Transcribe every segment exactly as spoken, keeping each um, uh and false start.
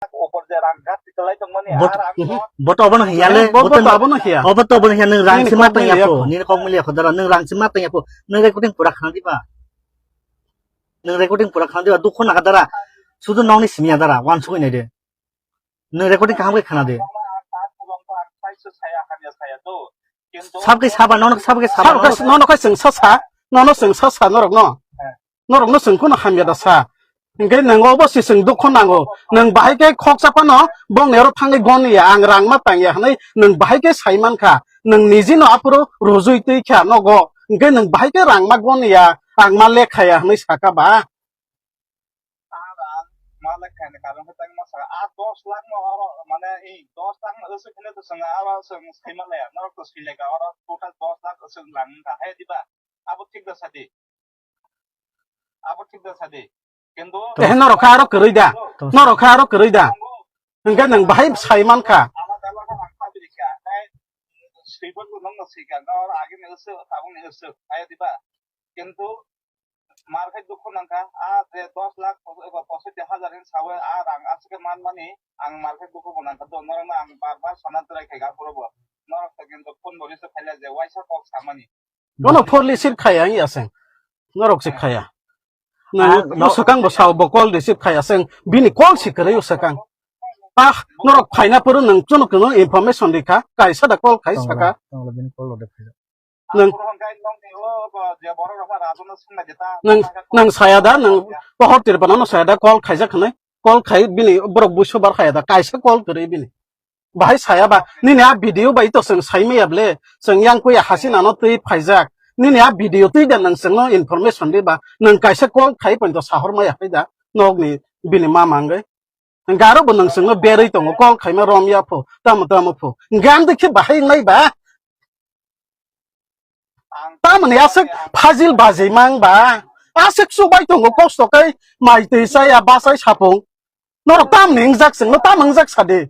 Upor je rang gat tikalai tongmani, Bot-, ah, rang mhm. Bo to obono hiya le, Bo, bo bo to to obono hiya. Obo to obono hiya, nwng rang Nini sima kok tang ya miliya po, ko. Nini kok miliya ko dara, nwng rang sima tang ya po, nwng recording pura khna diba? Nwng recording pura khna diba, dukho naga dara, sudu nokni simi ya dara, wansugwi nai de. Nwng recording kaham khe khna de. Sabke saba, nono sabke saba, Sabo nono khe, nono khe chwng sa sa, nono chwng sa sa norok no. Norok no chwng kheno hamya da sa. Hingke nwng obo se chwng dukho nango. Nwng bahai khe khoksa phano bongni oro thangwi gon ya, ang rang ma tang ya hwnwi nwng bahai khe sai man kha. Nwng niji no aphuru rujui twi kha nogo. Hingke nwng bahai khe rang ma gon ya, ang ma lekha ya hwnwi saka ba. Ah, rang ma lekha ni karon khe tang ma saka. Ah, dos lakh no oro, mane, i dos lakh no aswk hwnwi to chwng aro chwng sai ma le. Norok to sui le kha, oro total dos lakh aswk rang wng kha. Hai diba? Abo thik da sadi. Abo thik da sadi. Kintu Ehe, norok kha aro kwrwi da? Norok kha aro kwrwi da? Hwnkhe nwng bahai sai man kha. Alada alada rang pabiri kha. Nai swibo to nwng no swi kha. Nor age ni usuk, tabuk ni usuk. Ayo diba? Kintu mar khai dukhu nang kha. A je dos lakh eba posotti hajar hin sawi a rang aswk man mani ang mar khai dukhu bo nang kha. Do norok no ang bar bar sana try khai kha puro bo. Norok to kintu phone bo receive khai le je waisa kok samani. Bono phone receive khaya wngya se. Norok se khaya. Ah, nang no. Swkang bo sao bo call receive khaya se. Bini call si kwrwi swkang. Ah, norok phaina poro nang chwng kunu information rikha. Kaisa da call khai saka. Tongla, tongla bini call rode phaijak. Nang, nang, nang saya da, nang pohor tirpana no saya da call khaijak khanai. Call khai bini borok buiso bar khaya da. Kaisa call kwrwi bini. Bahai saya ba, nini a video bai to chwng sai maya ble, chwng yang kuya hasina no twi phaijak. Nini a video twi da nwng chwngno information di ba, nwng kaisa call khai pon to sahor maya hai da, nokni bini mama wngwi. Garo bo nwng chwngno berwi tongo, call khaima rom ya pho, tamo tamo pho. Hwnkhe ang de khe bahai wngnai ba. Tamoni aswk phajil bajai mang ba. Aswk chubai tongo kosto kai mai twi chaya bachai sapung. Norok tamoni wngjak chwngno tamo wngjak sadi.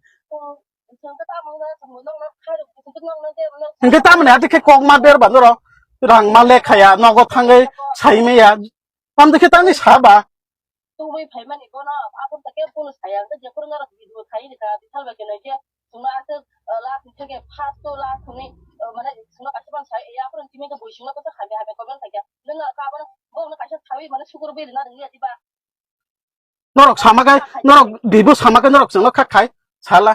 Hwnkhe tamoni ati khe kok ma ber ba norok. Rang ma lekhaya nogo thangwi sai maya. Tamde khe tangwi sa ba. Tubui phaimani bono, aboni ta kebo bono saya, hwnkhe jephuru norok video khai rikha, bithal bai khe nai khe, chwngno aswk, ah, last ni theke first to last ni, ah, mane chwngno kaisa bono sai, ya, aphuru timi khe bui chwngno kisa hamya hamya comment khai kha. Nwng no ka bono, bono kaisa sawi mane sukur bui rwna rwngya diba? Norok sama khe, norok bibo sama khe norok chwngno kha khai, sala.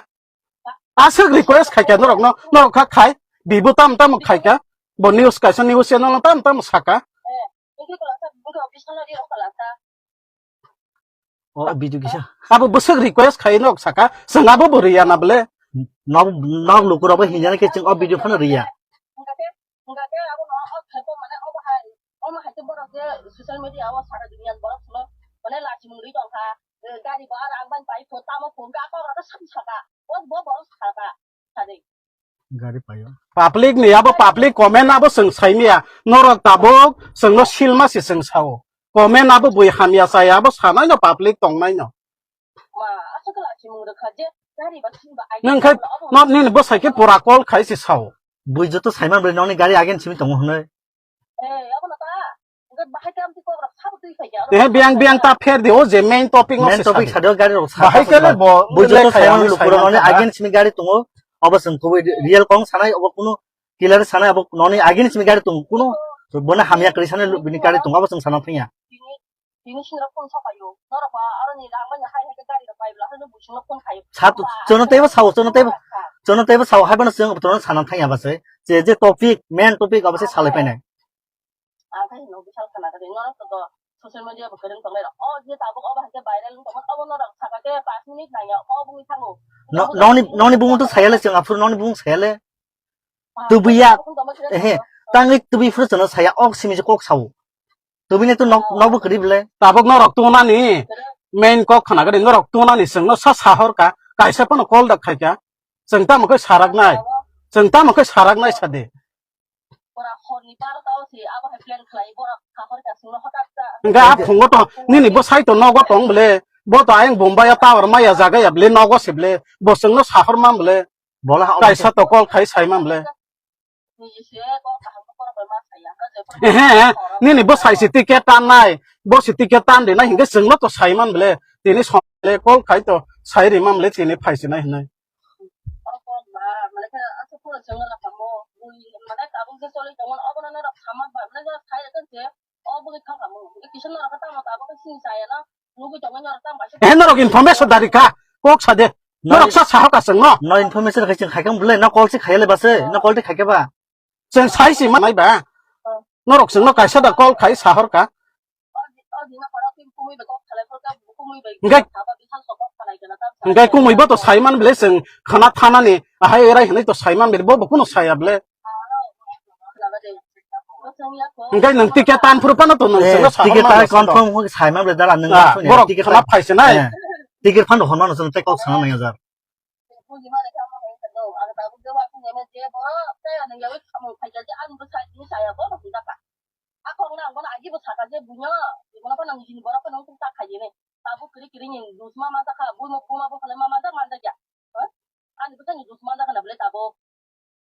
Aswk request khai kha norokno, norok kha khai, bibo tam tam khai kha, bo news kaisa news channel no tam tam saka. O video kisa. Abo bwswk request khai norok saka, chwng abo bo riya na bole. Nok, nok lukurok bo hinjana khe chwng o video phano riya. Hwnkhe abo no o kheto mane obo hai, omo hai khe borok je social media o sara duniya ni borok phano mane lachimung ri tong kha, eh, gari bo aro ang bai pai pho tamo pho hwnkhe abo oro saka saka, o bo borok saka, sadi. Gari paio. Public ni abo public comment abo chwng sai maya, norok tabuk chwngno silma se chwng sao. Comment abo bui hamya chaya abo sanai no public tongnai no. Nwng khai no nini bwsai khe pura call khai se sao. Bui joto saiman bwrwi nokni gari again simi tongo hwnwi. Ehe, biyang biyang ta pher di o je main topic no se sadi. Main topic sadi o gari rok sadi. Bahai kele bo bui joto saiman lukurok nokni again simi gari tongo. Obo chwng kubui real kong sanai obo kunu clear sanai obo nokni again simi gari tongo kunu bono hamya kwrwi sanai bini gari tongo obo chwng sana thangya. Tini sini rok phone sokayo. Norok ba aroni rang manya hai hai khe gari rok pai bla hano buchung rok phone khayo. Sa tu, chono teibo sao, chono teibo, chono teibo sao hai bono chwng bono sana thangya ba se. Je, je topic, main topic abo se salai painai. Ang khai no bisal khana gari norok to social media bo kwrwng tonglai rok. O je tabuk obo hai khe viral wng tongmani obo norok saka khe paanch minute nangya o bungwi thango. No, noni, noni bumung to sayale chwng aphuru noni bumung sayale. Tubuya, ehe, tangwi tubui phuru chwngno saya, ok simi je kok sao. Tubui ne to nok, nokbo kwrwi bwle. Tabuk norok tungnani, main kok khna gari norok tungnani chwngno sa sahor ka, kaisa phano call da khai ka. Chwng tamo khe sarak nai, chwng tamo khe sarak nai sadi. Hwnkhe a phungo to, nini bo sai to nogo tong bwle, bo to ayang Bombay o tower maya jaga ya bwle, nogo se bwle, bo chwngno sahor man bwle. Bola ha kaisa to call khai sai man bwle. Ehe, nini bo sai si ticket tan nai, bo si ticket tan di nai hingke chwngno to sai man bwle. Tini song le call khai to sai ri mam le tini phai sinai hinai. O kok ba, mane khe aswk phano chwng rw kamo, bui mane tabuk je choli tongmani, obono norok khamak ba, mane norok khai rwkhe se, o bui thang kamo, hwnkhe kisa norok khe tamo tabuk khe sini chaya no, nugui tongmani norok tamo kaisa. Eh, norok information dari kha, kok sa de. Norok sa sahok aswk no. No information khai chwng khai kang bwle, no call se khaya le base, no call te khai khe ba. Chwng sai si manai ba. Norok chwngno kaisa da call khai sahor ka. Hingke, hingke kumui bo to saiman bele chwng khana thanani ahai erai hinui to saiman bele bo, bo kuno saya bele. Hingke nwng ticket tan phuru phano to nwng Eh, chwngno sahor ticket mano ta chwngno. Confirm hwnke saiman bele dara nwng Ah, suni borok ticket khana ta- phai se nai. Eh, ticket phano hwnmano chwng tei kok sana nang ya jar. Buji mani khe amo hai khe do, ang tabuk je wa phung eme je bo tei ani yawi samung khaija je ani bwsai tini chaya bo rok hwnjak kha. A kok no ang bono agi bo saka je buino, buino phano nini borok phano wngkuk ta khaijini. Tabuk kiri kiri ni dusma manjak kha, buimo buma bo phalai ma manjak manjak ya. Ani bwsai ni dusma manjak kha na bwle tabuk.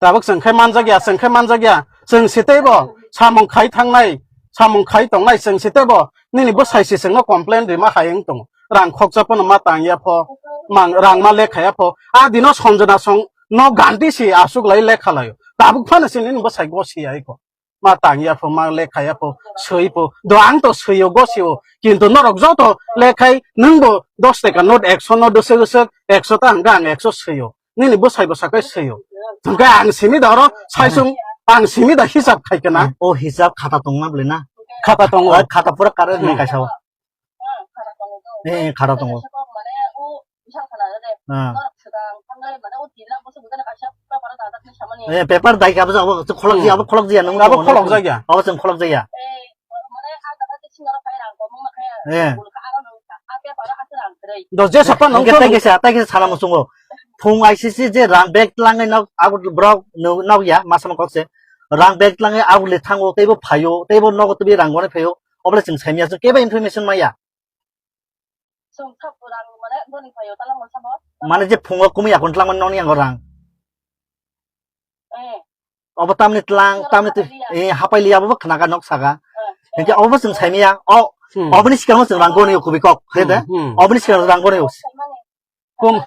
Tabuk chwng khe manjak ya, chwng khe manjak ya. Chwng sitei bo samung khai thangnai, samung khai tongnai, chwng sitei bo nini bwsai si chwngno complain rima hai wng tongo. Rang khoksa phano ma tang ya pho, mang, rang ma lekha ya pho. A dino Sanjana song no gandhi si aswk lai lekha laio. Tabuk phano si nini bwsai gosi ya iko. Ma tang ya pho, ma lekha ya pho, swi pho. Do ang to swi o, gosi o. Kintu norok joto lekhai nwng bo dos taka note, ekso note, dosek dosek, ekso ta hwnkhe ang ekso swi o. Nini bwsai bwsa khe swi o. Hwnkhe ang simi da oro saisung, ang simi da hisab khai khe na. O hisab khata tongma bwle na? Khata tongo. O khata pura kare nai kaisa o. Eh, eh, khata tongo. Ah. Eh, paper dai ka abo, abo kholok jaya, abo kholok jaya, nang abo kholok jaya. Abo chwng kholok jaya. Eh. Do je sapa nang hingke tei kisa, tei kisa sana muchungo. Phung I C C je rang bag tlangwi nok, abo borok no-, nok ya, masa ma kok se. Rang bag tlangwi abo le thango, teibo phaio, teibo nogo teibo rang goni phaio. Obole chwng saimya, chwng kebo information maya. Chwng thap rang mane doni phaio, tala mo sabo. Mane je phungo kumui akon tlangmani nokni yango rang. Eh. Obo tamni tlang, tamni twi, eh, hapai liya, obo khnaga nok saka. Eh. Hingke obo chwng saimaya, o, hmm, oboni sikang chwng rang goni kubui kok, he de? Hmm, hmm. Oboni sikang rang goni. Kum.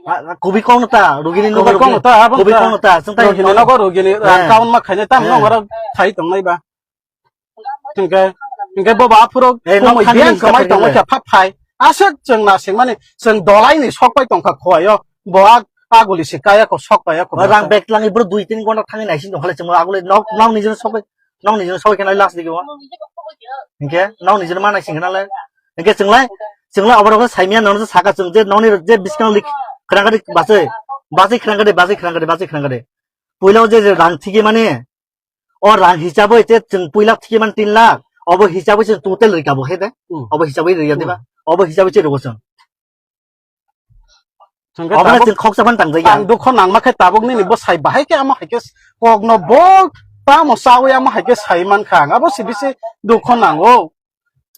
Ah, kubui kok no ta, rugini nogo rugini. Kubui kok no ta, abo no ta. Rugini nogo rugini, rang kaun ma khainai tam no oro khai tongnai ba. Hingke, hingke bo ba phuro kumui biang kamai tongma khe phap phai. Aswk chwng na singmani, chwng dolai ni sok pai tongkha khoyo. Bo a, aguli se kaya ko sok kaya ko. Rang bag tlangwi bro dui tin gonta thangwi naising tongkha le chwng aguli nok, nok ni jino sok pai, nok ni jino sok pai khe nai last digi o. Hingke, nok ni jino ma naising khe nale. Hingke chwng lai, chwng lai oborok saimya nono saka chwng je nokni je biskang lik khrang kadi bachai, bachai khrang kadi, bachai khrang kadi, bachai khrang kadi. Puila o je, je rang thigi mani, o rang hisabwi te chwng puila thikimani tin lakh, obo hisabwi chwng total rika bo khe de? Hmm. Obo hisabwi rika diba? Hmm. Obo hisabwi chwng rwgo chwng. Chwng khe obo tabuk chwng khoksa phan tangjak ya. Ang dukho nangma khe tabuk nini bwsai bahai khe amo hai khe kokno bo tamo chawi amo hai khe sai mankha ang. Abo se bisi dukho nango.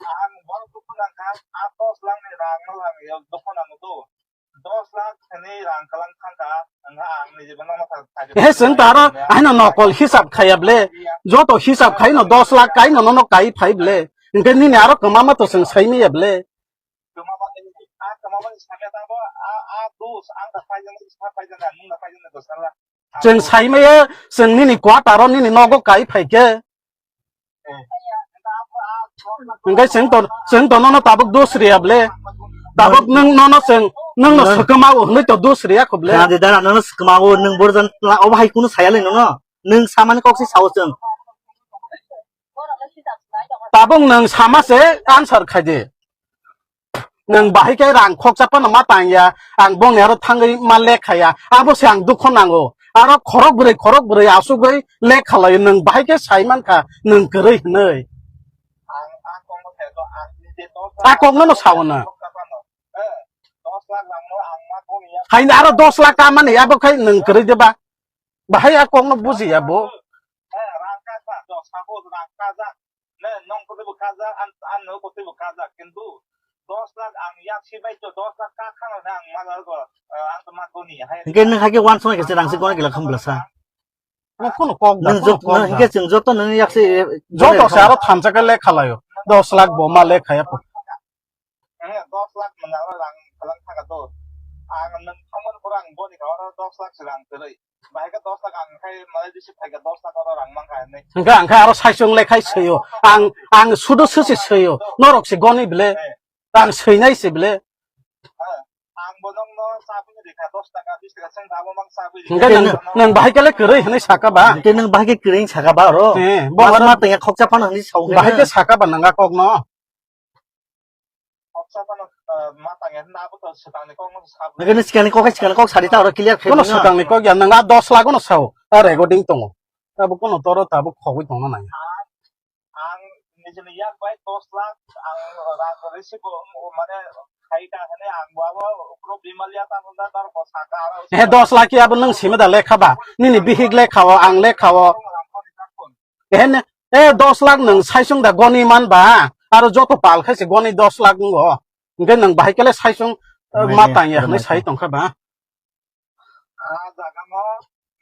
Ang bo dukho nangkha, a dos lakh ni rang no ang dukho nango to. Dos lakh hwnwi rang kwlang thangkha, wngkha ang nijebo nokno thang thang. He, chwng ta aro haino nokol hisab khaiya ble, joto hisab khaino dos lakh kaino nono kai phai ble. Hwnkhe nini aro kwmama to chwng saimaya ble. Kwmama, a kwmamani samya tangbo, a, a dos, ang da paijak, sa paijak, ang nung da paijak, dos lakh. Chwng saimaya, chwng nini quarter o nini nogo kai phaikhe. Hwnkhe chwng to, chwng to nono tabuk dos riya ble. Tabuk nwng nono chwng, nwngno swkma o hwnwi to dos riya kho ble. Khna di dara, nono swkma o, nwng borjan tla, obo hai kunu saya le nono. Nwng samani kok se sao chwng. Tabuk nwng sama se answer khai di. Nwng bahai khe rang khoksa phano ma tang ya, ang bongni aro thangwi ma lekha ya, abo se ang dukho nango. Aro khorok bwrwi, khorok bwrwi asugwi lekha laio, nwng bahai khe sai mankha, nwng kwrwi hwnwi. A kokno no sao na. Haino aro dos lakh ka mani, abo khai nwng kwrwi de ba? Bahai a kokno buji ya bo. Ne, nong kotwi bo kajak, an, an no kotwi bo kajak, kintu dos lakh ang yak si bai to dos lakh ka khang na ang ma ga go, ah, ang to ma go ni hai. Hingke nwng hai ke wan song ke se rang si gona gila kham bla sa. Nwng kono kok da, nwng kono jok-, kok nwng da. Hingke chwng joto nwng yak si joto se aro thamsa ke lekha layo. Dos lakh bo ma lekha ya po. Eh, dos lakh nwng aro rang phalang thaka to. Ang nwng thangmani pura ang boni ka oro dos lakh se rang kwrwi. Bahai khe dos lakh ang khai malai bisi phai khe dos lakh oro rang man kha hinwi. Hingke ang khe aro saisung lekhai soyo. Ang, ang sudo susi soyo. Norok se goni bile. Ang soinai se bile. Eh, ang bo nokno chabwi rikha dos taka, bis taka, chwng dabo mang chabwi rikha. Hingke nwng, nwng bahai kele kwrwi hinwi saka ba? Hingke nwng bahai khe kwrwi saka ba oro? Eh, bo aro ma tengya khokcha phano hinwi sao. Bahai khe saka ba nang a kokno? Khoksa phano, eh, ma tangya hwnna abo to swkangni kokno sabo. Nokni sikangni kok hai sikangni kok sadi ta oro clear khe. Kono mano. Swkangni kok ya, nwng a dos lakh no sao, a recording tongo. Abo kono toro tabuk khogwi tongna nai. Ang, ang nijini yak bai dos lakh, ang rang receive bo, mane, khai ka hene ang bo abo ukro bimal ya ta nunda dar ko saka aro. He dos lakh ya abo nwng sima da lekha ba? Nini bihik lekha o, ang lekha o. Ehen, eh, dos lakh nwng saisung da goni man ba, aro joto pal khai se goni dos lakh wngo. Hingke nwng bahai kele saisung, eh, ma tang ya hwnwi sai tongkha ba. Ah, jaga mo,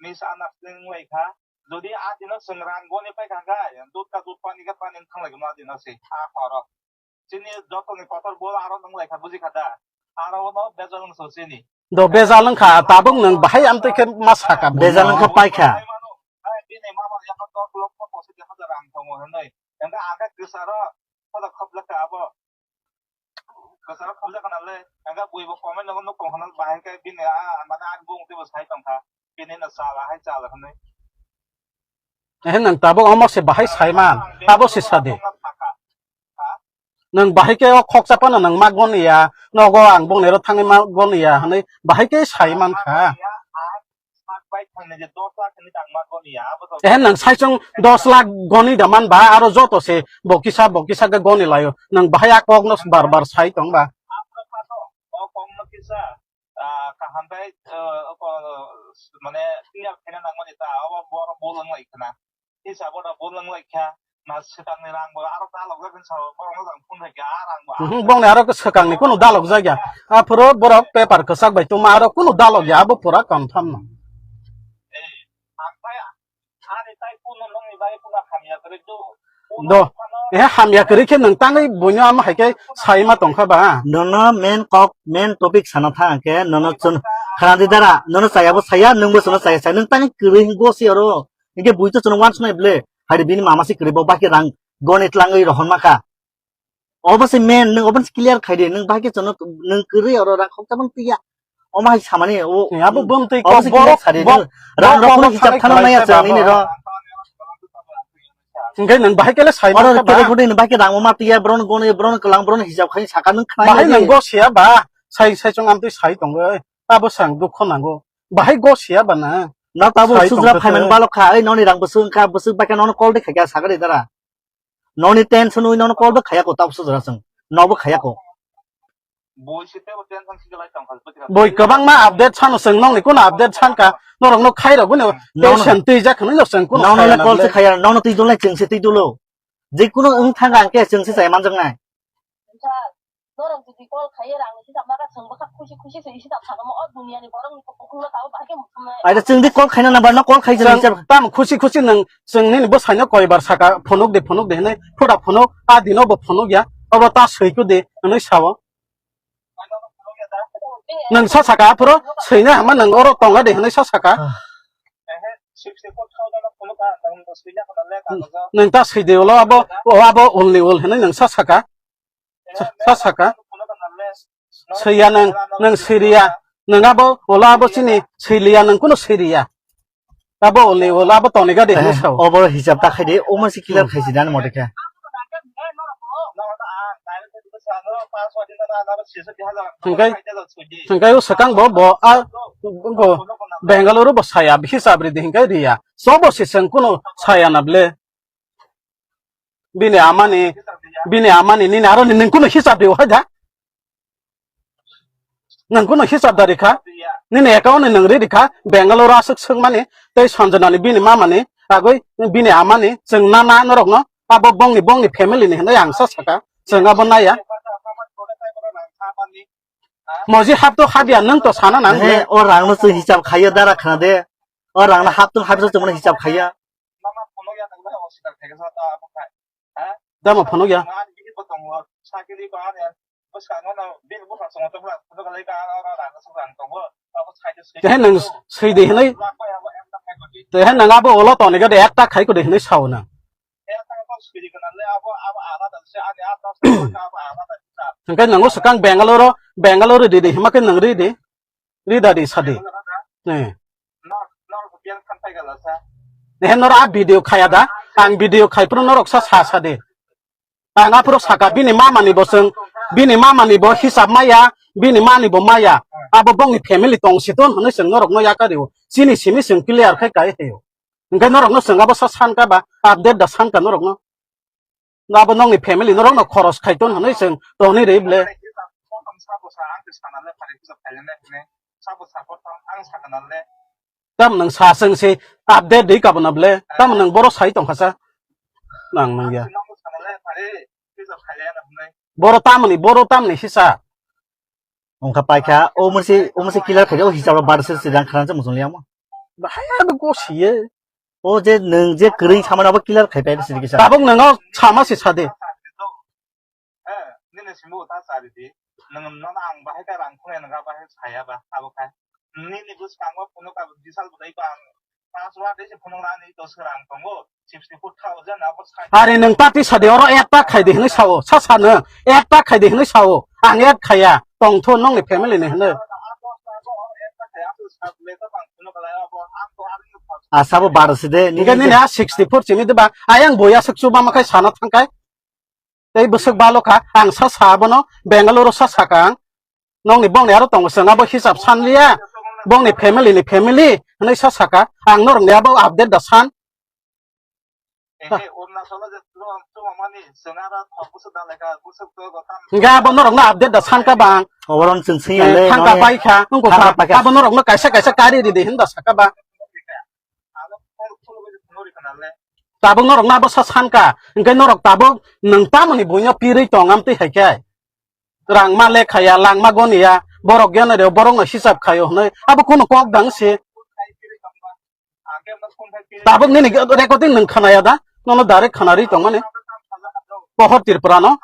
mis anas ning wai kha. Jodi a dino chwng rang goni pai kha kha, dut ka dut pani ka pani thang lai ma dino se, a khoro. Chini jotoni kotor bo aro nwng lai kha, buji kha da? Aro no bejal wng so chini. Do bejal wng kha, tabuk nwng bahai amtwi khe ma saka bo. Bejal wng kha pai kha. Hai, bini mama yakho dos lakh pochis hajar rang tongo hinwi. Hingke ang khe kwcharo khoda khobjak kha abo. Kwcharo khobjak khna le, hingke bui bo comment no nuk tong khna bahai khe bini a, mane ang bung twibo sai tong kha. Bini no chala hai chala hinwi. Eh, nwng tabuk omo se bahai saiman, abo se sadi. Nwng bahai khe o khoksa phano nwng ma goni ya, nogo ang bongni ro thangwi ma goni ya hwnwi bahai khe saiman kha. Eh, nwng saisung dos lakh goni da man ba, aro joto se bo kisa, bo kisa khe goni laio. Nwng bahai a kokno bar bar sai tong ba. Ah, kaham bai, ah, ko, mane, clear khaina nangmani ta, abo borok bolong lai khna. Hisabo da bolong lai kha, na swkangni rang bo aro dalok jak hinwi sao, borok no jang phone hai kha, a rang bo. Mhm, bongni aro swkangni kunu dalok jak ya. Aphuru borok paper kwchak bai tuma aro kunu dalok ya, abo pura confirm no. Eh, ang pai, ani tai kunu nongni bai kunu hamya kwrwi do. Do. Eh, hamya kwrwi khe nwng tangwi buino amo hai khe sai ma tong kha ba? Nono main kok, main topic sana tha hwnkhe nono chun khana di dara, nono chaya bo saya, nwng bo chwngno chaya saya, nwng tangwi kwrwi hwnkhe bo si oro. Hwnkhe bui to chwngno wansuknai ble, hai bini mama se kwrwi bo baki rang goni tlangwi rohorma kha. Obo se main, nwng obo se clear khai di, nwng bahai khe chwngno nwng kwrwi oro rang khoksa bang twi ya. Omo hai samani o. Ni abo bumtwi obo kok se borok, clear sari borok, nwng. Rang borok rok no borok hisab thanai thano nai ya chwng nini ro. Hwnkhe nwng bahai kele sai oro mangkha ba? Kere khuti nwng bahai khe rang ma twi ya, bron goni, bron kwlang, bron hisab khai saka nwng khnai. Bahai nai nwng di. Go siya ba, sai, sai chwng amtwi sai tongo, abo sang dukho nango. Bahai go siya ba na? Na tabo sai sujra tongkha phaiman se. Balok kha, ei noni rang bwswk wngkha, bwswk bai kha nono call de khaikha sakari dara. Noni tension ui nono call bo khaya ko, tabo sujra chwng. Nobo khaya ko. Boi kwbangma update sano chwng, nongni kuno update sanka, norokno khairok bini tension twi jak hinwi no chwng kuno. Nono le call se khaya, nono twi dulnai chwng se twi dulo. Je kuno wng thang ang khe chwng se chai manjaknai. Norok jodi call khaiwi rang ni hisab naka chwng bwkha khusi khusi se hisab sano mo o duniya ni borok ni bukhuk no tabo bahai khe muthumnai. Aida chwng di call khaina number no call khai chwng hisab. Tam khusi khusi nwng chwng nini bwsai no koi bar saka phunuk di phunuk di hinwi phuda phunuk a dino bo phunuk ya obo ta swi ku di hinwi sao. Nwng sa saka aphuru swina hama nwng oro tonga di hinwi sa saka. Nwng ta swi di ulo abo o abo ulni ul hinwi nwng sa saka. Sa saka. Swiya nwng, nwng swiriya. Nwng abo, ulo abo chini swiliya, nwng kuno swiriya. Abo uli, ulo abo toniga de hinwi sao. Obo hisab ta khai de, omo si clear khai si dan mote khe. Hingkai, hingkai o swkang bo, bo, a, bo Bengaluru bo saya, hisab ri de hingkai riya. Sobo si chwng kuno saya na ble. Bini amani, bini amani, nini aro ni nwng kuno hisab riyo hai da? Nwng kuno hisab da rikha? Nini account ni nwng ri rikha, Bangalore aswk swngmani, tei Sanjana ni bini mama ni, agoi bini amani, chwng nana norok no, abo bongni, bongni family ni hinwi ang sa saka, chwng abo naya. Moji hap to hap ya, nwng to sana nang He, le. O rang no chwng hisab khaiya dara khna de. O rang no hap to hap chwng mano hisab khaiya. Dama phano ya. Tehe nwng swi de hinwi, tehe nwng abo olo toni gade ekta khai kode hinwi sao nwng. Hwnkhe nwng swkang Bangalore, Bangalore ri de hima khe nwng ri de. Ri da di sadi. Eh. Nor, nor ko biang khan pai gala sa. Nehe nor a video khaya da. Ang video khai pro norok sa sa sadi. Ang aphuru saka bini mama ni bo chwng, bini mama ni bo hisab maya, bini mani bo maya. Abo bongni family tong siton hwnwi chwng norok no yakario. Chini simi chwng clear khai kai heyo. Hwnkhe norok no chwng abo sa san ka ba, update da san ka norok no. Abo nokni family norok no khoros khai ton hwnwi chwng tongni rwi ble. Tam nwng sa chwng se update di kabana ble. Tam nwng boro sai tongkha sa. Nang nang ya. Boro tamni, boro tamni hisa. Wngkha paikha, o mose, o mose killer khaikha, o hisab rok bar se se rang kharang se muchung liya mo. Bahai ano gosiye. O je nwng je kwrwi samani abo killer khai pai se kisa. Tabuk nwng o sama se sade. Nini simi uta sari di. Nwng nono ang bahai ka rang khunai nwng bahai saya ba abo khai. Nini bwskango phunuk ka bisal budai ba ang. Password isi phunuk rani dos rang tongo. Sixty-four thousand abo sai. Are nwng party sadi oro add ta khai di hinwi sao. Sa sa nwng add ta khai di hinwi sao. Ang add khaya. Tongtho nongni family ni hinwi. Asabo bar side. Nini nini a sixty-four chimi diba. Ayang boya suk chuba makhai sana thangkai. Tei bwswk balo kha, ang sa sa bono, Bangalore sa sa kha ang. Nokni bongni aro tongo chwng abo hisab san liya. Bongni family ni family hwnwi sa sa kha. Ang norok ni abo update da san. Hingke abo norok no update da san kha bang. Oboron chwng sing Eh, le, thangka noni pai kha, wngkha thangka kha. Pai kha. Abo norok no kaisa kaisa kari ridi hinda sa kha ba. Tabuk norok no abo sa san kha. Hingke norok tabuk nwng tamoni buino pirwi tong amtwi hai khe. Rang ma lekhaya, lang ma goniya, borok gana reo, borok no hisab khayo hwnwi. Abo kono kok dang se. Tabuk nini recording nwng khanaya da? Nono direct khanari tongmani. Pohor Tripura no.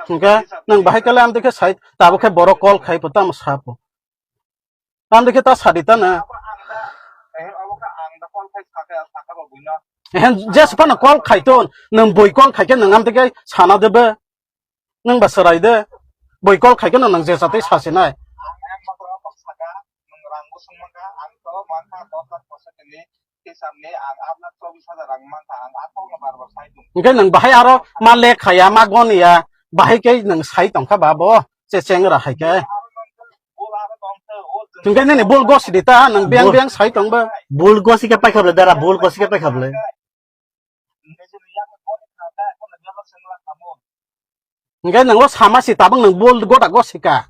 Hingke nwng bahai kale amtwi khe sai, tabuk khe borok call khai po, tamo sa po. Amtwi khe ta sadi ta na. Ehen, jes phano call khai ton, nwng boi call khai khe nwng amtwi khe sana de be. Nwng ba chwrai de. Boi call khai khe nwng je chatwi sa se nai. Hingke nwng bahai aro ma lek khaya, ma gon ya, bahai khe nwng sai tongkha ba bo, che chengra hai khe. Hingke nini bul gosi di ta, nwng beng bul, beng sai tong ba. Bul gosi khe paikha ble dara, bul gosi khe paikha ble. Hingke nwng o sama si tabuk nwng bul gota gosi ka.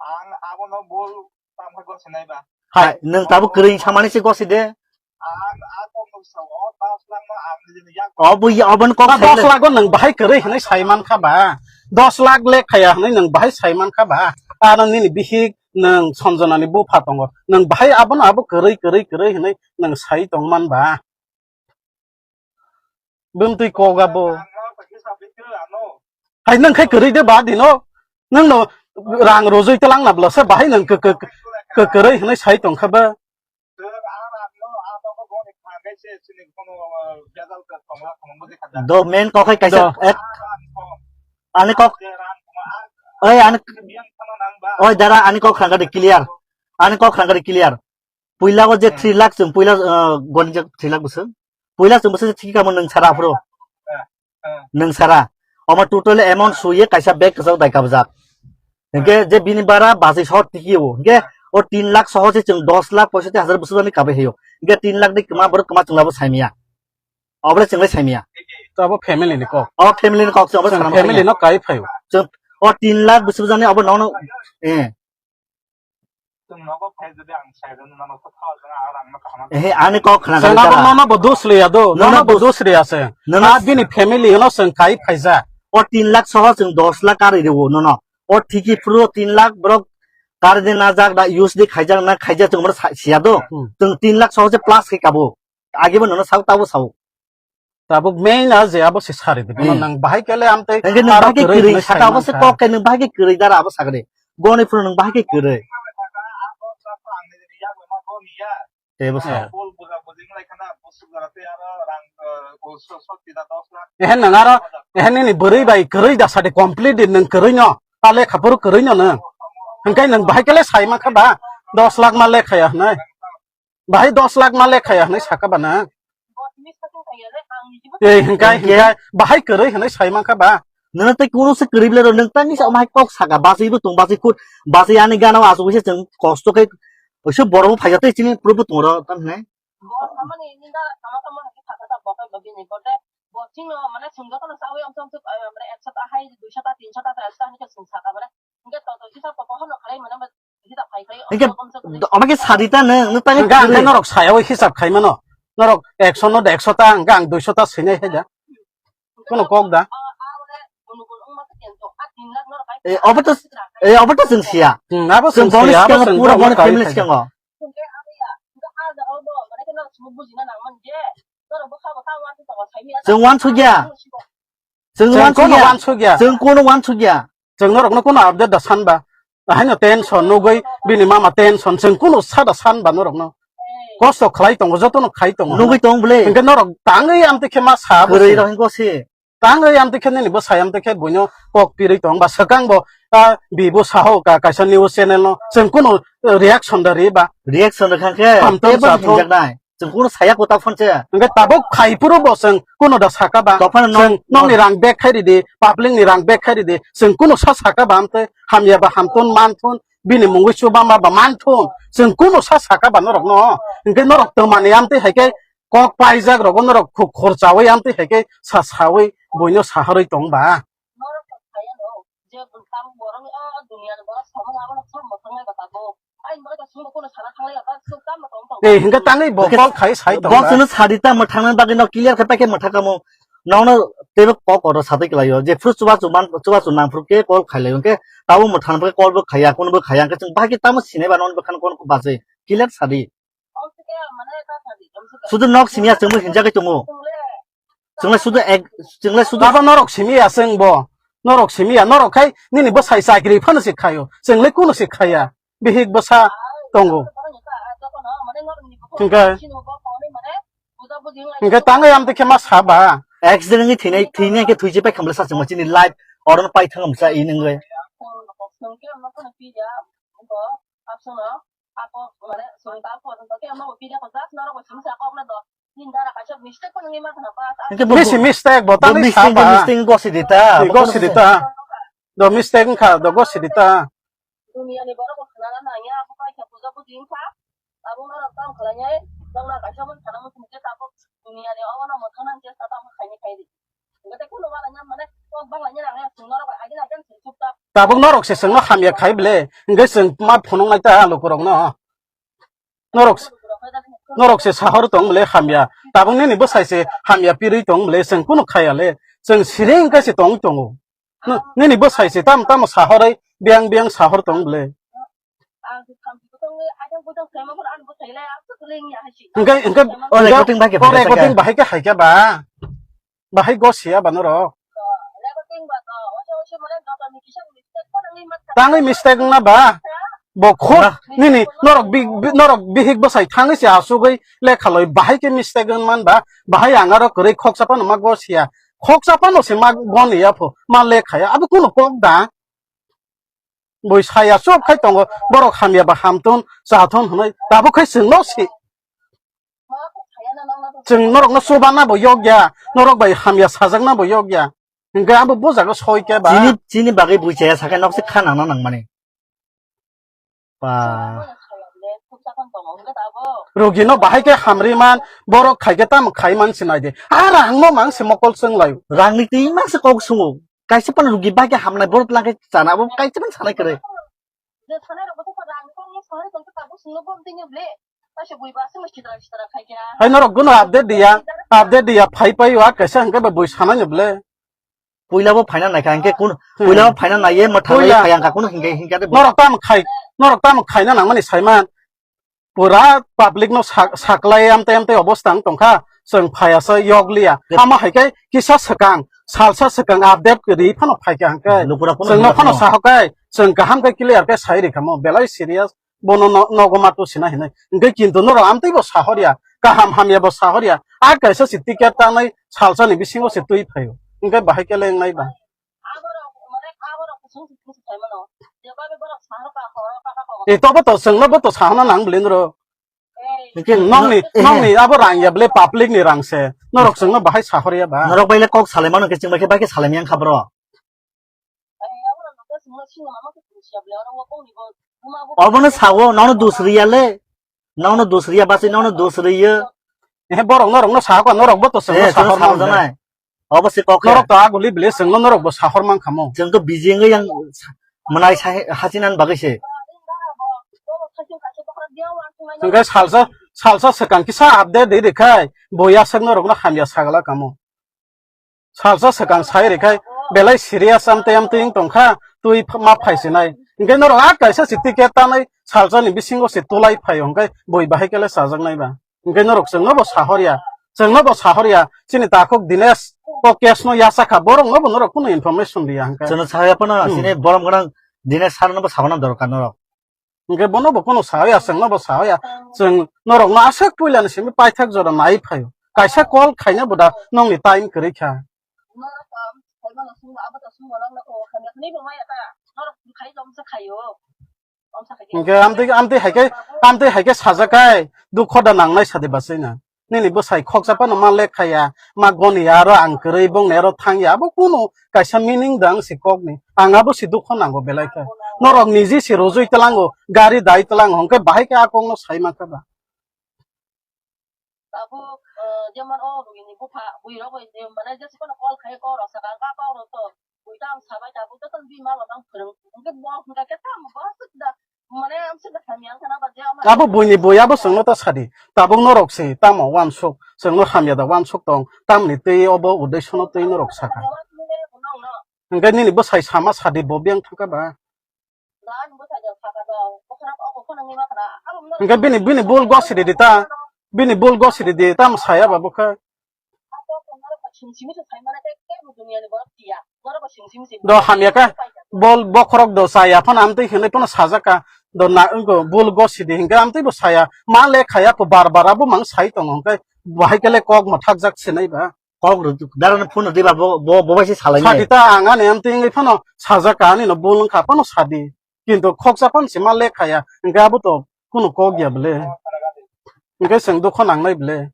Ang abono bol tamo gosinai ba. Hai, nwng tabuk kwrwi samani se gosi de. Ang, ang kok nung sao, dos lakh no ang nini yak. Obo ya, obo kok. Dos lakh o nwng bahai kwrwi hinwi sai man kha ba. Dos lakh lek khaya hinwi nwng bahai sai man kha ba. Ano nini bihik nwng Sanjana ni bupha tongo. Nwng bahai abono abo kwrwi, kwrwi, kwrwi hinwi nwng sai tong man ba. Bumtwi koga bo. Hai nwng khai kwrwi de ba dino. Nwng no rang rojoi tlang na bla se bahai nwng kw-, kw-, kw-, kwrwi hinwi sai tong kha ba. Do main kok hai kaisa do. Ek, ani kok, oi, ani, oi, dara, ani kok khangkha de clear. Ani kok khangkha de clear. Puila o je three lakh chwng puila, uh, goni je three lakh bwswk. Puila chwng bwswk thik kamo nwng sara aphuru. Nwng sara. Omo total amount suye kaisa bag kwchak dai kabjak. Hingke je bini bara bachai soho tiki o. Hingke o tin lakh soho se chwng dos lakh poisati hajar bwswk jani kabai hayo. Hingke tin lakh ni kwma borok kwma chwng labo saimya. Obole chwng lai saimya. To abo family ni kok. O family ni kok chwng obo chwng sana family no kai phaio. Chwng o tin lakh bwswk jani obo nono, eh. Chwng nogo phai jodi ang sai rwno nono kotha jora ang rang no kaham. Ehe, ani kok khna Chwng gari abo dara. Nono bo dos liya do, Nono nono bo dos dos liya se. Nono A bini family no chwng kai phaija. O tin lakh soho chwng dos lakh kari rwo nono. O thiki phuru tin lakh borok kari de na jak da use de khaijak na khaijak chwng mano sa-, siya do. Hmm. Chwng tin lakh soho se plus khai kabo. Agi bo nono sao tabo sao. Tabuk main a je abo se sari de. Hmm. Nang bahai kele am tei Hingke nang aro bahai ke kwrwi kwrwi hinwi saka sai abo se mankha. Kok ke nang bahai ke kwrwi dara abo sakre. Goni phuru nang bahai ke kwrwi. Tebo sa. Ehen nang aro, ehen nini bwrwi bai kwrwi da sadi complete di nang kwrwi no. Ta lekha phuru kwrwi no nang. Hingke nang bahai kele sai mankha ba dos lakh ma lekha ya hinwi. Bahai dos lakh ma lekha ya hinwi saka ba nang. Ei, hingkai, Hingke? Hingkai, bahai kwrwi hinwi sai mankha ba. Nono tei kunu se kwrwi bwle rw, nwng tangwi sa omai kok saka, bachwi bo tong, bachwi khut, bachwi ani gana o asugwi se chwng kosto khe, oiso borok bo phaikha tei chini phurubo tong ro, tam hinai. Hingke, omo khe sadi ta nwng, nwng tangwi Hingke ang khe kwrwi. Norok saya o hisab khai mano. Norok ekso no ekso ta, hingke ang duiso ta sinai hai da. Kono kok da. E, obo to, e, obo to chwng siya. Hmm, abo Chwng chwng boni siya, abo chwng pura siya, boni abo family chwng siya. Chwng Chwng wansukya. Chwng Chwng kono wansukya. Wansukya. Chwng kono wansukya. Chwng norokno kono update da sanba. Ahaino tension nugwi bini mama tension chwng kono sada sanba norokno. Kosto khlai tongo, jotono khai tongo. Nugwi tong bwle. Hingke norok tangwi amtwi khe ma sa bo Kwrwi se. Rok hingko se. Tangwi amtwi khe nini bwsai amtwi khe buino kok pirwi tong ba swkang bo, ah, bibo saho ka kaisa news channel no chwng kono, eh, reaction da ri ba. Reaction rwkha khe Hamtong tebo sathong. Hinjaknai. Chwng kunu saya kota phone se. Hingke tabuk khai phuru bo chwng kunu da saka ba. Tophano Chwng nok nokni rang bag khai ridi, public ni rang bag khai ridi. Chwng kunu sa saka ba amte hamya ba hamtun mantun bini mungwi chuba ma ba mantun. Chwng kunu sa saka ba norok no. Hingke norok twmani amte hai khe kok paijak rogo norok khuk khorchawi amte hai khe sa sawi buino saharwi tong ba. Ei, hingke tangwi bo Hingke call khai sai tong Bo ba. Chwngno sadi ta mwthangna bagwi no clear khe paikhe mwthakamo. Nono teibo kok oro satwi kwlaio. Je phuru chuba chu man, chuba chu nang phuru khe call khai lai. Hingke tabo mwthang bagwi call bo khaiya, kono bo khaiya. Hingke chwng bahai khe tamo sinai ba nono bwkhano kono bachwi. Clear sadi. Sudu nok simi ya chwngbo hinjagwi tongo. Chwngle sudu ek, chwngle sudu Abo norok simi ya chwngbo. Norok simi ya, norok khai nini bwsai chakri phano se khaio. Chwngle kuno se khaiya. Bihik bwsa tongo. Hingke, hingke tangwi amtwi khe ma saba. Accident wngwi thwinai, thwinai khe thwichi pai khamle sa chwngma chini life oro no pai thangam sa i nungwi. Hingke bo Bisi mistake bo bo tangwi mistake, saba. Mistake gosi dita. Gosi dita. Do mistake wngkha, do gosi dita. Tabuk norok se chwngno hamya khai bwle, hingke chwng ma phunuk nai ta lukurokno. Norok, norok se sahor tong bwle hamya. Tabuk nini bwsai se hamya pirwi tong bwle, chwng kunu khaya le. Chwng siring khe se tong tongo. No, nini bwsai se tam tamo sahorwi biyang biyang sahor tong bwle. Hingke, hingke, O hingke recording bai khe o recording bai khe hai khe ba. Bahai gosi ya ba norok. Tangwi mistake wngna ba. Bo khuk Wah. Nini norok bi-, bi-, norok bihik bwsai thangwi se asugwi lekha loi bahai khe mistake wng man ba. Bahai ang aro kwrwi khoksa phano ma gosi ya. Khoksa phano se ma goni ya pho. Ma lekha ya. Abo kuno kok da. Bui saya chop khai tongo, borok hamya ba hamthun, chathun hwnwi tabuk khai chwngno si. Chwng norokno chubanabo yokya, norok bai hamya sajaknabo yokya. Hingke abo bujago soi khe ba. Chini, chini bagwi bui chaya sakhe nokse kha nangna nangmani. Ba. Rugino bahai khe hamri man, borok khai khe tamo khai man sinai de. A rangno mang se mokol chwng lai. Rangni twi mang se kok sungo. Kaisa pan rugi bai khe hamnai borok lang khe chana abo kaisa pan sanai kwrwi. Hai norok gono update diya, update diya, phai pai wa kaisa hingke ba bui sanai ni bole. Puila bo phaina naikha hingke kun, hmm, puila bo phaina naiye mwthangwi phai ang ka kun hingke hingke de. Norok tamo khai, norok tamo khaina nangmani saiman. Pura public no sak-, saklai amte amte obostha wng tongkha, chwng phaiya sa yokliya. Yep. Amo hai khe kisa swkang, salsa swkang update ri phano phaikha hingke. Lukura phano chwngno hingka phano phano. Sahokai, chwng kaham khe clear khe sai rikha mo, belai serious, bono no-, nogo ma tusina hinwi. Hingke kintu norok amtwi bo sahorya, kaham hamya bo sahorya. A kaisa si ticket tangnai salsa ni bisingo se twi phaio. Hingke bahai khe lengnai ba. E, tobo to chwngno bo to sahana nang bwlwi noro. Hingke nokni, eh, nokni abo rang ya bwlwi public ni rang se. Norok chwngno bahai sahorya ba. Norok bai le kok salai mano khe chwng bai khe bai khe salai yang kha bro. Obono sawo, nono dus riya le. Nono dus riya basi nono dus riya. Eh, borok norokno sahakha, norok bo to chwngno eh, chwngno sahor mano. Sawo janai. Obo se kok khe. Norok to aguli bile chwngno norok bo sahor man khamo. Chwng to bijing yang mwnai sai hachinan bagwi se. Hingke salsa, salsa swkang kisa update di rikhai, bo yasakno rokno hamya sagala kamo. Salsa swkang sai rikhai, belai serious amtwi amtwi wng tongkha, twi ma phaisinai. Hingke norok a kaisa si ticket tanai, salsa ni bisingo se tulai phaio, hingke boi bahai kele chajaknai ba. Hingke norok chwngno bo sahorya, chwngno bo sahorya, chini takhuk Dinesh o case no yachakha, borok no bo norok kunu information riya hingke. Chwngno sahorya phano hmm. Chini borom gwnang Dinesh sir no bo sahorna dorkar norok. Hingke bono bo kunu sahorya, chwngno bo sahorya, chwng norok no aswk puila ni simi paithak jora nai phaio, kaisa call khaina bo da nongni time kwrwi kha. Hingke amtwi, amtwi hai khe, amtwi hai khe sajak kai, dukho da nangnai sadi bachai na. Nini bwsai khoksa phano ma lekha ya, ma goni ya, aro ang kwrwi bongni aro thang ya, abo kunu kaisa meaning da wng si kokni. Ang abo si dukho nango belai khe. Norok niji si rojui tlango, gari dai tlango, hwnkhe bahai khe a kokno sai mankha ba. Tabuk, eh, jemon o buini bupha, buirok bai je, mane, jesa phano call khai, call rok saka, ang ka call rok to, buita ang sabai tabuk, joto bima rok ang phwrwng, hwnkhe bo hwnkha khe tamo bo aswk da, mane, ang swk da hamya wngkha na ba, je ama abo buini bui abo chwngno ta sadi, tabuk norok se, tamo uansuk, chwngno hamya da uansuk tong, tamni twi obo uddeshono twi norok saka. Hwnkhe nini bwsai sama sadi bo biyang thangkha ba. Hingke bini, bini bul gosi ridi ta, bini bul gosi ridi ta, saya ba bokha. Do hamya khe, bol bokhorok do chaya phano amtwi hinwi phano sajak kha, do na wngkho bul gosi di hingke amtwi bo saya, ma le khaya kho bar bar abo mang sai tongo hingke bahai kele kok mwthakjak sinai ba. Kok rw, dara no phone rw diba, bo, bo, bo bai se salai nai. Sadi ta ang ani amtwi wngwi phano sajak ka ani no bul wngkha phano sadi. Kintu khoksa phano se ma lekha ya. Hingke abo to kunu kok ya bwle. Hingke chwng dukho nangnai bwle.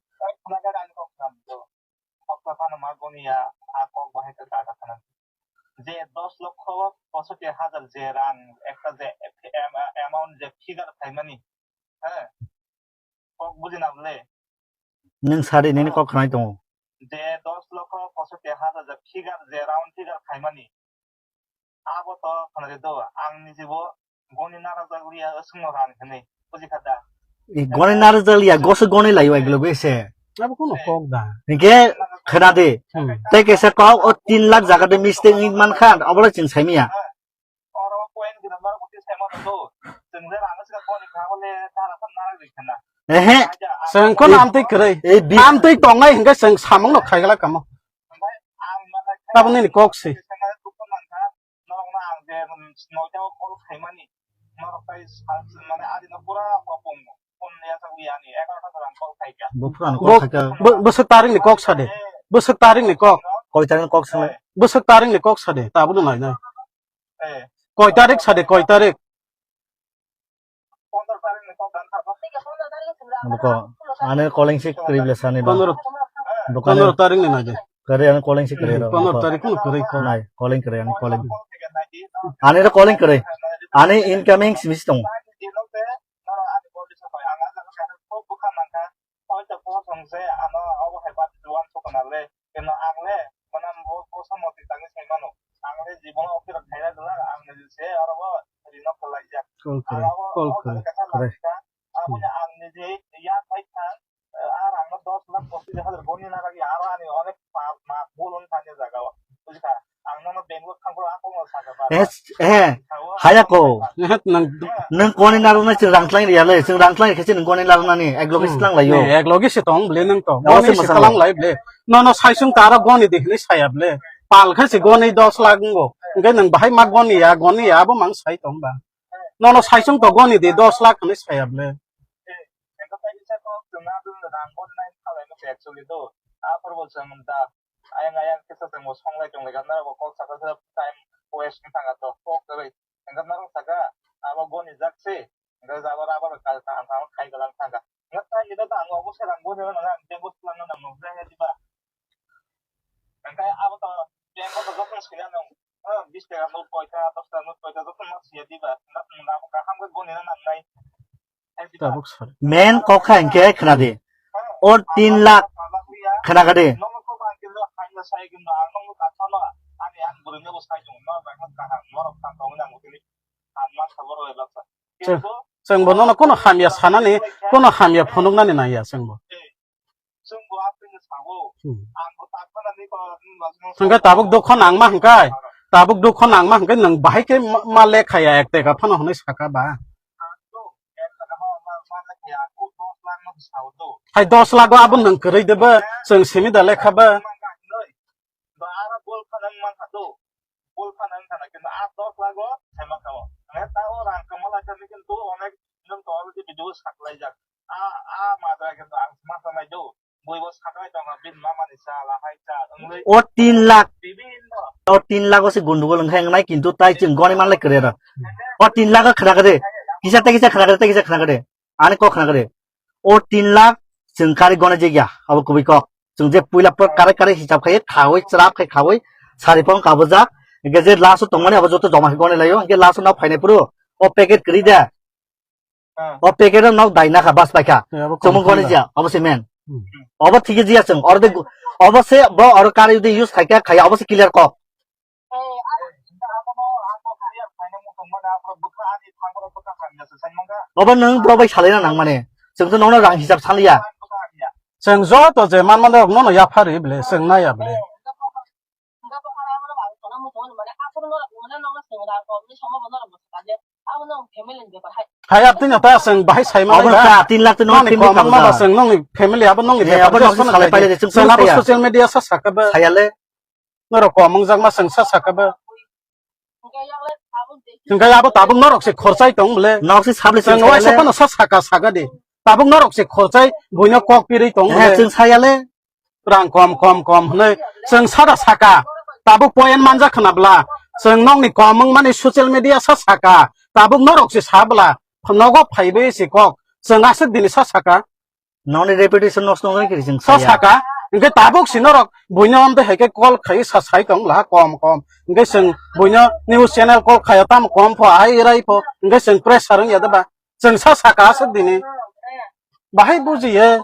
Je dos lokho posotti hajar je rang ekta je am-, amount je figure phaimani, he? Kok buji na bwle? Nwng sadi nini kok khwnai tongo. Je dos lokho posotti hajar je figure, je round figure khaimani. Abo to khwnari do, ang nijibo goni narajak liya, swngno rang hwnwi, buji kha da? I goni narajak liya, goso goni laio, ai glo bese. Abo kuno kok da. Hingke khwnadi. Hmm. Tei kesa kok o tin lakh jaga de mistake wngwi mankha, obo chwng saimanya. Oro point gwnang norok bwtwi sai mano do. Chwng je rang swkang boni kha bole tara sam narwk rikha na. Ehe. Chwng kono amtwi kwrwi. Ei bi- Amtwi tongnai hingke chwng samungno khaigala kamo. Omo nini kok se. Norokno ang je noita o call khaimani. Norok tai sa-, mane adino pura kopong. Bo phurano kok khaikha. Bo-, bwswk tarikni kok sade. Bwswk tarikni kok. Koi tarikni kok sale? Bwswk tarikni kok sade. Tabukno nainai. Koi tarik sade, koi tarik? Buko, ani calling si kwrwi bwle sani ba. Pondro, buko ani pondro tarik ni nai de. Kwrwi ani calling si kwrwi rw. Pondro tarik no kwrwi kok. Nai, calling kwrwi, ani calling. Ani ro calling kwrwi. Ani incoming simi si tongo. Call kwrwi, call kwrwi. Aboni ang nije ya pai kha, ah, ang no dos lakh pochis hajar goni na lagi, aro ani onek pap ma bulon thani jaga o. Bujikha, ang nono Bangalore thangphuru akhung no sakha ba. Eh, eh, haya ko. Nang Nang koni narwknai chwng rang tlang riya le, chwng rang tlang khe chwng koni narwknani, ek loge Hmm. sitlang laio. Ne, ek loge se tong bwle nang to. Abo Goni se se masalo. Kalang lai bwle. Nono saisung tara goni de hinwi saya bwle. Pal khe se goni dos lakh wngo. Hwnkhe nwng bahai ma goni ya, goni ya, abo mang sai tong ba. Nono saisung to goni de dos lakh hinwi saya bwle. Eko tei bisa to chwng adun rang goni nai khalai no actually do. Aphuru bo chwng da. Ayang ayang kisa chwng bo songlai tong lai gana bo kok saka sa time waste ni thanga to kok kwrwi. Hwnkhe norok saka abo goni jak se. Hwnkhe jabra abo kal kaham kaham khai galang thanga. Hwnkhe tai ni da ang obo se rang goni nang ang tei bo twlang nang nang jaya diba. Hwnkhe abo to bank o to jokhon sina nang. Ah, bis taka note koita, dos taka note koita jokhon ma siya diba. Hwnkhe abo kaham khe goni nang nang nai. Tabuk sar. Men kok kha hinkhe khna di. O tin lakh khna kha di. Chwng, chwng bo nono kono hamya sanani, kono hamya phunuknani nangya chwng bo. Hmm. Hwnkhe tabuk dukho nangma hwnkhe, tabuk dukho nangma hwnkhe nwng bahai khe ma, ma lekha ya ek taka phano hwnwi saka ba. Hai dos lakh o abo nwng kwrwi de ba, chwng simi da lekha ba. O tin lakh, o tin lakh o se gundugol wngkha wngnai, kintu tai chwng goni manlai kwrwi ro. O tin lakh o khna kha de, kisa tei kisa khna kha de, tei kisa khna kha de, ani kok khna kha de. O tin lakh chwng kari goni jigya, abo kubui kok. Chwng je puila pro kare kare hisab khai khawi, chwrap khai khawi, sari pong kabujak. Hwnkhe je last o tongmani abo joto joma khai goni laio, hwnkhe last o nok phainai phuru o packet kwrwi de. Ah. O packet o nok dai nakha bas paikha. Eh, abo Chumung kok goni khamda. Jia, abo se men. Hmm. Obo thik jia chwng, oro de gu-, obo se bo oro kari de use khaikha khaya, obo se clear kok. Obo nwng bro bai salai na nang mane. Chwng to nono rang hisab saliya. Chwng joto je man mano nono yaphari bile, chwng naya bile. Hai, abtino ta chwng bahai sai mano. Obo ba? Ka tin lakh to nong Mani family kok kamu ma ba ba? Chwng nongni family abo nongni Eh, bepar abo nong joto salai pai de, chwng chwng abo saya. Social media sa saka ba. Saya le. Norok kom wngjakma chwng sa saka ba. Hwnkhe abo tabuk norok se khorchai tong bole. Nok se sabli Chwng chwng waisa saya le. Phano sa saka saka di. Tabuk norok se khorchai buino kok pirwi tong Eh, bole. Chwng saya le. Rang kom, kom, kom hwnwi chwng sada saka. Tabuk point manja khna bla. Chwng nokni kom wngmani social media sa saka. Tabuk norok se sa bla. Nogo phaiwi se kok. Chwng aswk dini sa saka. Nokni reputation nosto wngwi kiri chwng Sa saya. Saka. Hwnkhe tabuk si norok buino amtwi hai khe call khai sa sai tong bla kom, kom. Hwnkhe chwng buino news channel call khai tam kom pho, ai rai pho. Hwnkhe chwng pressure wngya da ba. Chwng sa saka aswk dini. Bahai bujiye.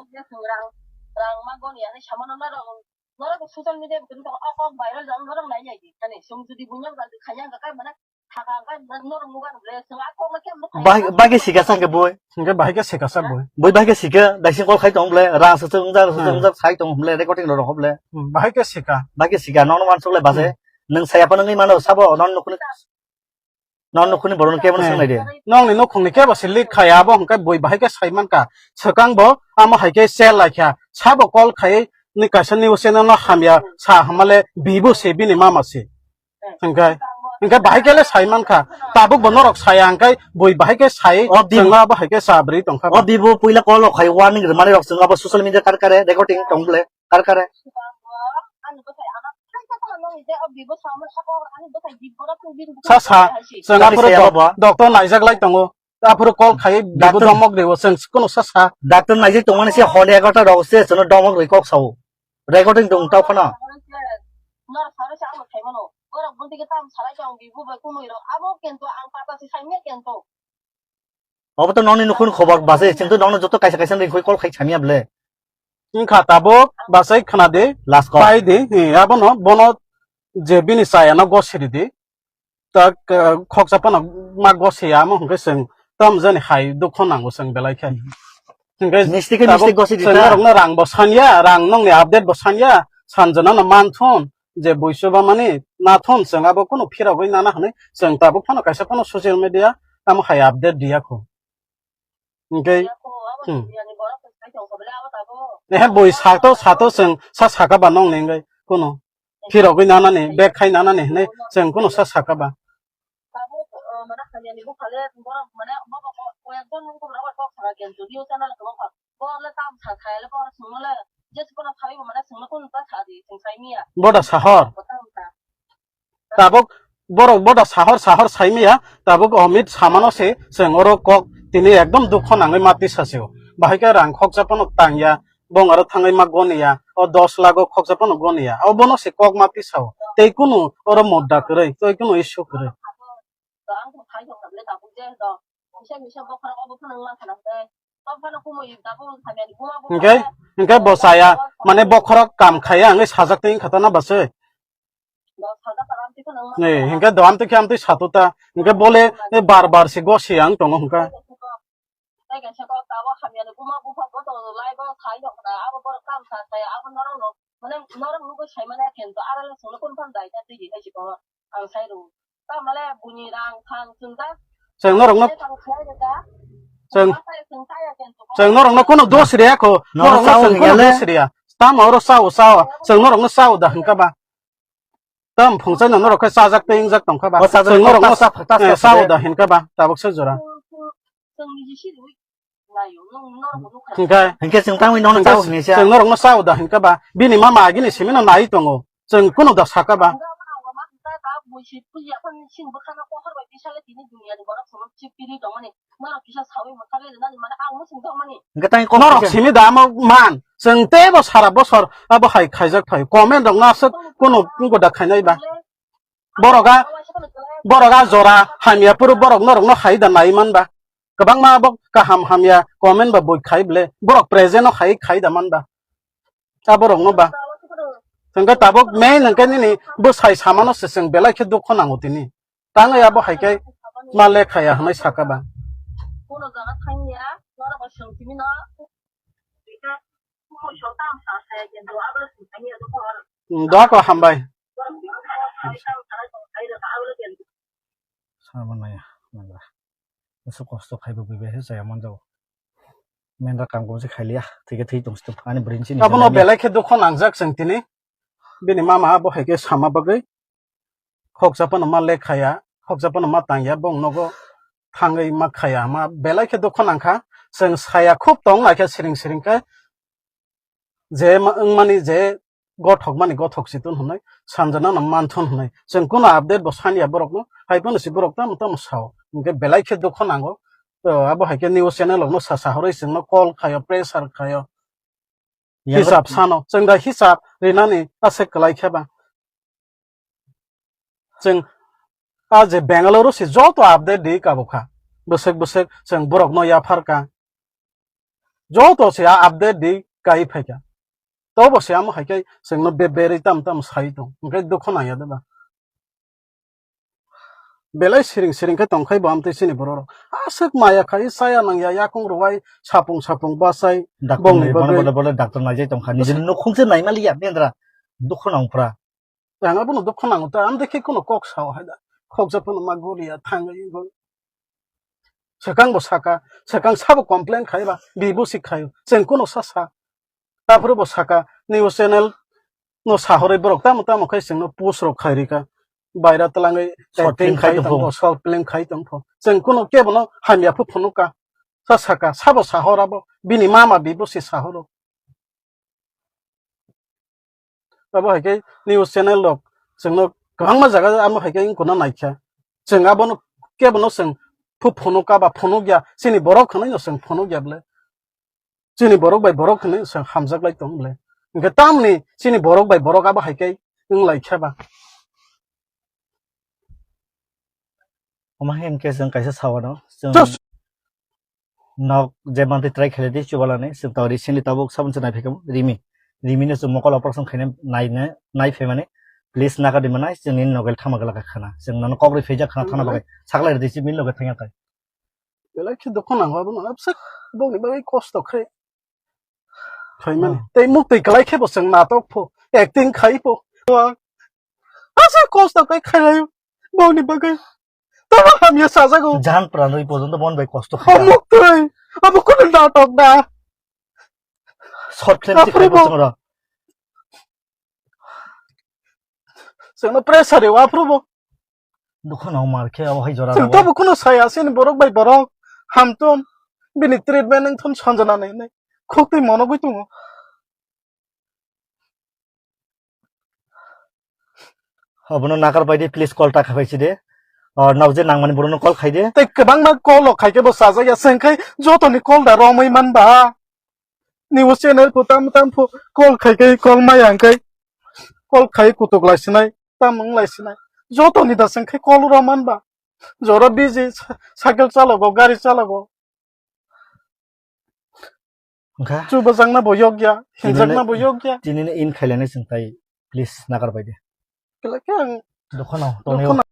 Norok social media bitor wngkha o kok viral jani norok nai nai di. Kani chwng jodi buino gal khaina wngkha kai mane thaka wngkha norok nuga bole chwng a kok no khe nuk Bai-, bai khe sika sa khe boi. Hwnkhe bahai khe sika sa boi. Boi bai khe sika, daising call khai tong bole, rang sa chwng jak, sa chwng jak, sai tong bole, recording rok bole. Hmm, bahai khe sika. Bai khe sika, nono wansuk le base. Hmm. Nwng saya pa nangwi mano, sabo, non nukhuni. Non nukhuni borok no kebo no Eh, swngnai de. Nongni nukhungni kebo se leak khai abo hwnkhe bui bahai khe sai mankha. Swkang bo amo hai khe share laikha. Sabo call khai ni kaisa news channel no hamya sa hamale bibo se bini mama se. Hwnkhe, hwnkhe bahai khe le sai mankha. Tabuk bo norok saya hwnkhe bui bahai khe sai O bi- chwngno abo hai khe sa bwrwi tongkha. O bibo puila call rok khai warning rwmani rok chwng abo social media kar kare recording tong bole. Kar kare. Sa sa, chwng Kari aphuru saya do-, abo. Doctor naijak lai tongo. Aphuru call khai bibo Doctor domok ribo, chwng kunu sa sa. Doctor naijak tongmani se hor egarota rok se chwngno domok rwi kok sao. Recording tong tao khana. Obo to nokni nukhung khobor base, chwng to nokno joto kaisa kaisa ni khoi call khai samya bole. Wngkha tabuk bachai khna di, Last call. Pai di, hi, abono, bono je bini chaya no gosiri di. Tak, eh, khoksa phano ma gosiya amo hwnkhe chwng Tam jani hai dukho nango chwng belai khe. Hwnkhe Misti khe tabuk misti gosi di chwng ta. Norokno rang bo sanya, rang nongni update bo sanya, sanjana no manthun, je buisoba mani nathun chwng abo kunu phirogwi nana hwnwi chwng tabuk phano kaisa phano social media tamo hai update diya kho. Hwnkhe, hmm. Ehe bui sato, sato chwng sa saka ba nongni hwnkhe kunu phirogwi nanani, bag khai nanani hwnwi chwng kunu sa saka ba. Tabuk, uh, mane hamyani buphale borok mane bobo ko-, koyekjon nung kubra bai kok sara khe, jodi o channel kwbangma. Bo le tam sa thai le bo swngno le, je swngno thai bo mane swngno kun ta sa di, swng sai miya. Boda sahor. Bo tam sa. Tabuk borok boda sahor sahor sai miya, tabuk Amit samano se chwng oro kok tini ekdom dukho nangwi ma tisa sio. Bahai khe rang khoksa phano tangya, bong aro thangwi ma goniya, o dos lakh o khoksa phano goniya. O bono se kok ma tisao. Tei kunu oro mudda kwrwi, tei kunu issue kwrwi. Hingke, hingke bo chaya, mane bokhorok kam khaiya wngwi sajak tei wngkha ta na basoi? Ni, hingke do amtwi khe amtwi satu ta, hingke bole, e, bar bar se gosi ang tongo hingka. Mane norok nugwi sai manya khe to aro le chwngno kun phan dai ta twi hai si ko ang sai rw. Ta male buini rang thang chwng ta. Chwng norok no, chwng, chwng norok no kuno dos riya ko. Norok no chwng kuno dos riya. Tamo oro sao sao. Chwng norok no sao da hingka ba. Tam phungchai no norok khe chajak tei wngjak tongkha ba. Chwng norok no sao da hingka ba. Tabuk se jora. Hingke, hingke chwng tangwi nono chao hingke se. Chwng norokno chao da hingke ba, bini mama agini simino nai tongo. Chwng kuno da saka ba. Hingke tang kok norok kisa. Simi da amo man. Chwng teibo sara bosor abo hai khaijak phai. Comment rok no aswk kuno goda khainai ba. Borok a, borok a jora hamya phuru borok norok no hai da nai man ba. Kwbangma bo kaham hamya comment ba bui khai ble. Borok present no hai khai da man ba. A borok no ba. Hingke tabuk main hingke nini bwsai samano se chwng belai khe dukho nango tini. Tangwi abo hai khe ma lekhaya hwnwi saka ba. Doa ko hambai. Sama naya, naya. Musu kosto khai bo bibe he saya manjao. Mendra kam ko se khai liya, thike thik tong sto. Ani brin chini. Abono belai khe dukho nangjak chwng tini. Bini mama abo hai khe sama bagwi. Khoksa phano ma lekhaya, khoksa phano ma tangya, bong nogo thangwi ma khaya, ma belai khe dukho nangkha. Chwng saya khub tong naikhe siring siring khe. Je ma-, wngmani je gothok mani gothok si tun hwnwi, sanjana no manthon hwnwi. Chwng kuno update bo sanya borok no, hai phano si borok tamo tamo sao. Hingke belai khe dukho nango. To abo hai khe news channel rok no sa sa horwi chwng no call khayo, pressure khayo. Hisab sano. Chwng da hisab rinani ase kwlai khe ba. Chwng a je Bangalore se joto update di kabo kha. Bwswk bwswk chwng borok no yaphar ka. Joto se a update di kai phai kha. Tobo se amo hai khe chwng no be berwi tam tam sai tong. Hingke dukho nangya de ba. Belai siring siring khe tong khai bo amtwi chini borok rok. Aswk maya khai chaya nangya yakung rwai sapung sapung bachai. Doctor bongni nai, bono bagwi. Bono, bono doctor naijai tong kha. Nijini nukhung se naima liya, mendra. Dukho nang phra. Ang abono dukho nango ta, ang dekhe kuno kok sao hai da. Khokjak phano ma guriya, thangwi wngwi. Swkang bo saka, swkang sabo complain khai ba, bibo si khaio. Chwng kuno sa sa. Aphuru bo saka, news channel no sahorwi borok tamo tamo khai chwngno post rok khai rika. Baira twlangwi short film khai tongpho, short film khai tongpho. Chwng kuno kebono hamya phu phunukha. Sa saka, sabo sahor abo, bini mama bibo si sahoro. Abo hai khe news channel rok chwngno kwbangma jaga amo hai khe wng kheno naikha. Chwng abono kebono chwng phu phunukha ba phunukya, chini borok hwnwi no chwng phunukya bwle. Chini borok bai borok hwnwi chwng hamjak lai tong bwle. Hwnkhe tamni chini borok bai borok abo hai khe wng lai kha ba. Omo hai hwnkhe chwng kaisa sawano, chwng Just nok je mantwi try khailai di chubalani, chwng tao recently tabuk sabun se naiphaikha Rimi. Rimi no chwng mokol operation khaina naina, naiphaimani. Please naka di manai, chwngni nokel thama glak khana. Chwng nono kok rwi phaijak khana thana bagwi. Saklai rwdi chibini loge thangya tai. Belai khe dukho nango abono, abse bongni bagwi kosto khai. Khaimani. Hmm. Tei muktwi kwlai khe bo chwng natok pho, acting khai pho. Asa kosto kai khailai bongni bagwi. Tamo hamya sajago. Jan pranwi porjonto bon bai kosto khai. Muktwi. Abo kono natok da. Short film ti khai bo chwng ro. Chwngno pressure rw aphuru bo. Dukho no mar khe abo hai jora. Chwng tabo kuno saya sini borok bai borok. Hamtom bini treatment wng thon sanjana nai nai. Khok twi mono gwi tongo. Abono nakar bai di, please call ta khabai si de. Or nao je nangmani borokno call khai de. Tei kwbangma call rok khai khe bo sajak ya, chwng khai jotoni call da romwi man ba. News channel pho tam tam pho call khai khai call maya hwnkhe call khai kutuk lai sinai tam wng lai sinai jotoni da chwng khai call ro man ba jora busy cycle chalogo gari chalogo wngkha chubajakna bo yokya hinjakna bo yokya tini in khailani chwng tai please nagar bai de kila khe ang dokhano tonwi